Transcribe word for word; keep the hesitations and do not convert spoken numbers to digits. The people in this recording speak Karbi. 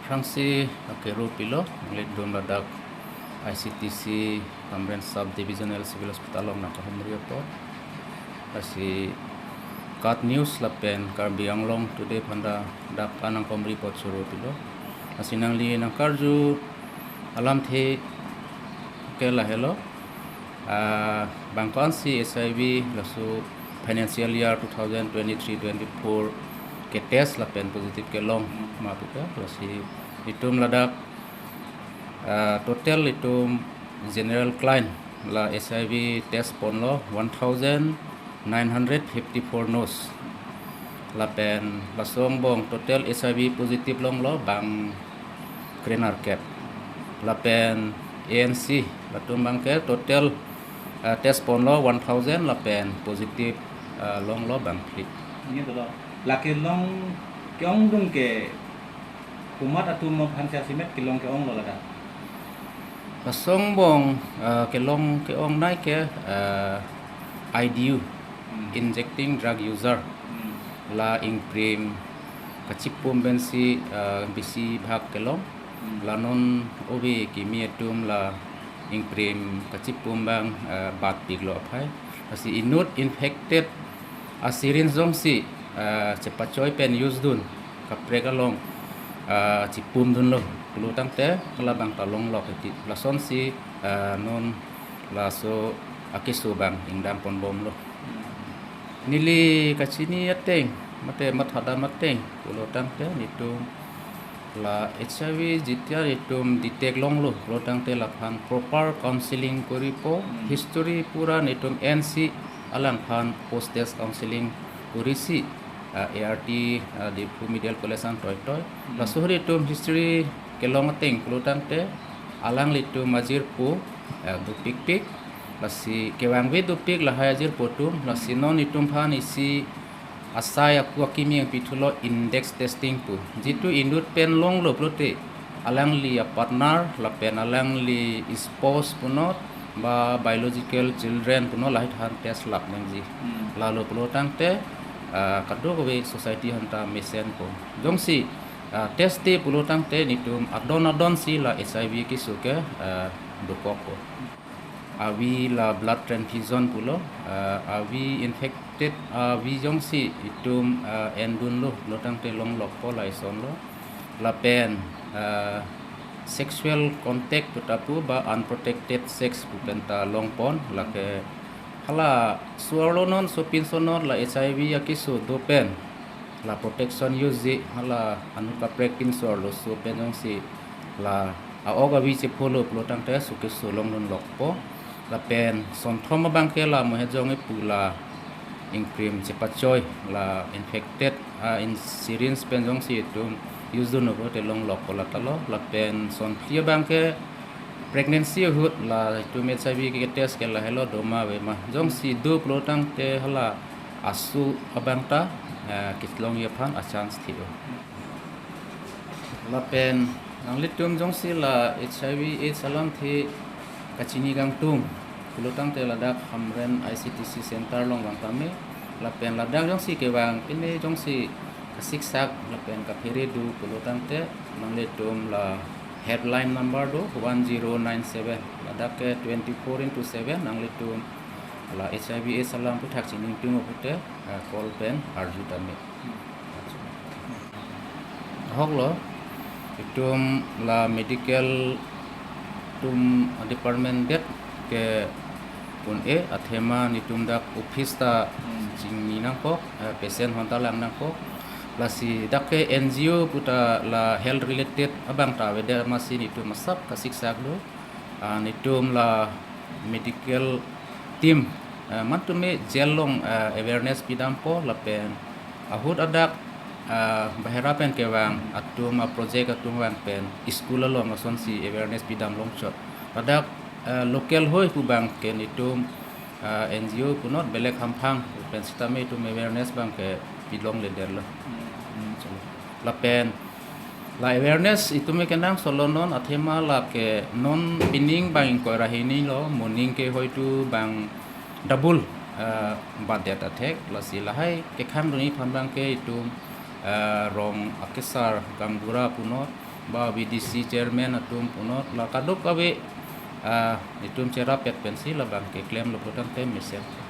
Aphrangsi akero pilo, nanglitum ladak I C T C Hamren Sub Divisional Civil Hospital along nangkahumri apot. Lasi KAT News lapen Karbi Anglong Today aphan ta dak anangkahumri apot choro pilo. Lasi nangli nangkarju alamthe ke lahelo. Ah, bang ko-ansi H I V laso financial year two thousand twenty-three twenty-four ke test lapen positive kelong ma pu ke, lasi itum ladak, ah, total itum general client la H I V test ponlo one thousand nine hundred fifty-four nos. Lapen laso angbong total H I V positive longlo bang krenerkep. Lapen A N C latum abangke total, ah, test ponlo one thousand lapen positive, ah, longlo bang phli. Ini dolo. Lake long ke-ongdung ke komat atum aphan si asimet kelong ke-onglo ladak? Laso angbong, ah, kelong ke-ongnei ke, ah, I D U, Hmm. Injecting Drug User. Hmm. La ingprim kachipum pensi, ah, besi bhag kelong. Hmm. La non ove kimi atum la ingprim kachipum abang, ah, batpiklo aphai. Lasi inut infected a-syringe jongsi, ah, chepachoi pen use dun, kaprek along, ah, chipum dunlo pulo tangte hala abang ta longlok eti. Lasonsi, ah, non laso akeso abang ingdam ponbomlo. Neli kachini ateng, mate mathadam ateng pulo tangte netum la H I V jetia itum detect longlo pulo tangte laphan proper counseling koripo, Hmm. history pura netum ensi alangphan post test counseling korisi, ah, A R T, ah, Diphu Medical College an toitoi. Hmm. Laso ahut itum history kelong ateng pulo tangte alanglitum ajirpo, ah, dopikpik, lasi kevangve dopik lahai ajirpo atum, lasi non itum aphan isi asai aku akimi nangpithulo index testing pu. Jitu inut pen longlo pulote alangli a-partner lapen alangli spouse punot ba biological children punot lahai than test lap nangji. Hmm. Lalo pulo tangte, ah, kadokave society aphanta mesenpo. Jongsi, ah, test te pulo tangte netum adon adonsi la H I V keso ke, ah, dokokpo. Avi la blood transfusion pulo, ah, avi infected, avi jongsi itum, ah, endunlo pulo tangte longlokpo, laisonlo. Lapen, ah, sexual contact puta pu ba unprotected sex pu penta longpon, lake hala so-arlo non sopinso non la H I V akeso do pen la protection use ji, hala anut kaprek pinso-arlo so pen jongsi la a-ok avi chepholo pulo tangte so keso longdunlokpo. Lapen sonthom abangke la mohe jong ipu la ingprim chepachoi la infected a-syringe pen jongsi itum use dunlo pulote longlokpo, la talo. Lapen sonphli abangke pregnancy ahut la itum H I V ke test ke lahelo, doma avema. Jongsi do pulo tangte hala aso abang ta, eh, kelongji aphan a-chance thilo. Lapen nanglitum jongsi la H I V AIDS alamthe kachini kangtung pulo tangte ladak Hamren I C T C center along vang tame. Lapen ladak jongsi kevang pine jongsi kasiksak lapen kaphere do pulo tangte nanglitum la helpline number do one zero nine seven, ladak ke twenty-four into seven, nanglitum la H I V AIDS alam aphuthak chiningtungpo pute, eh, call pen arju tame. Ahoklo, itum la medical atum department det ke un-e, athema netum dak office ta Hmm. chingni nangkok, eh, patient aphanta lang nangkok. Lasi dak ke N G O puta la health related abang ta avedet amatsi netum asap kasiksak do. Ah, netum la medical team, eh, mantume jail along, eh, awareness pidampo, lapen ahut adak, eh, bahera pen kevang atum, a-project atum vang pen school along asonsi awareness pidam longchot. Ladak, eh, local hoi pu abangke netum, eh, N G O punot belek hamphang pen sitame itum awareness abangke pilongledetlo. Hmm. Lapen la awareness itum ke nang solo non, athema lake non pining bang ingkoi ra hini lo, moning ke hoitu bang double, eh, batdet athek. Lasi lahai kekhang dunji aphan abangke itum, eh, rong akesar gaonbura punot ba B D C chairman atum punot la kadokave, ah, itum cherap-et pensi labang keklemlo putangte mesen.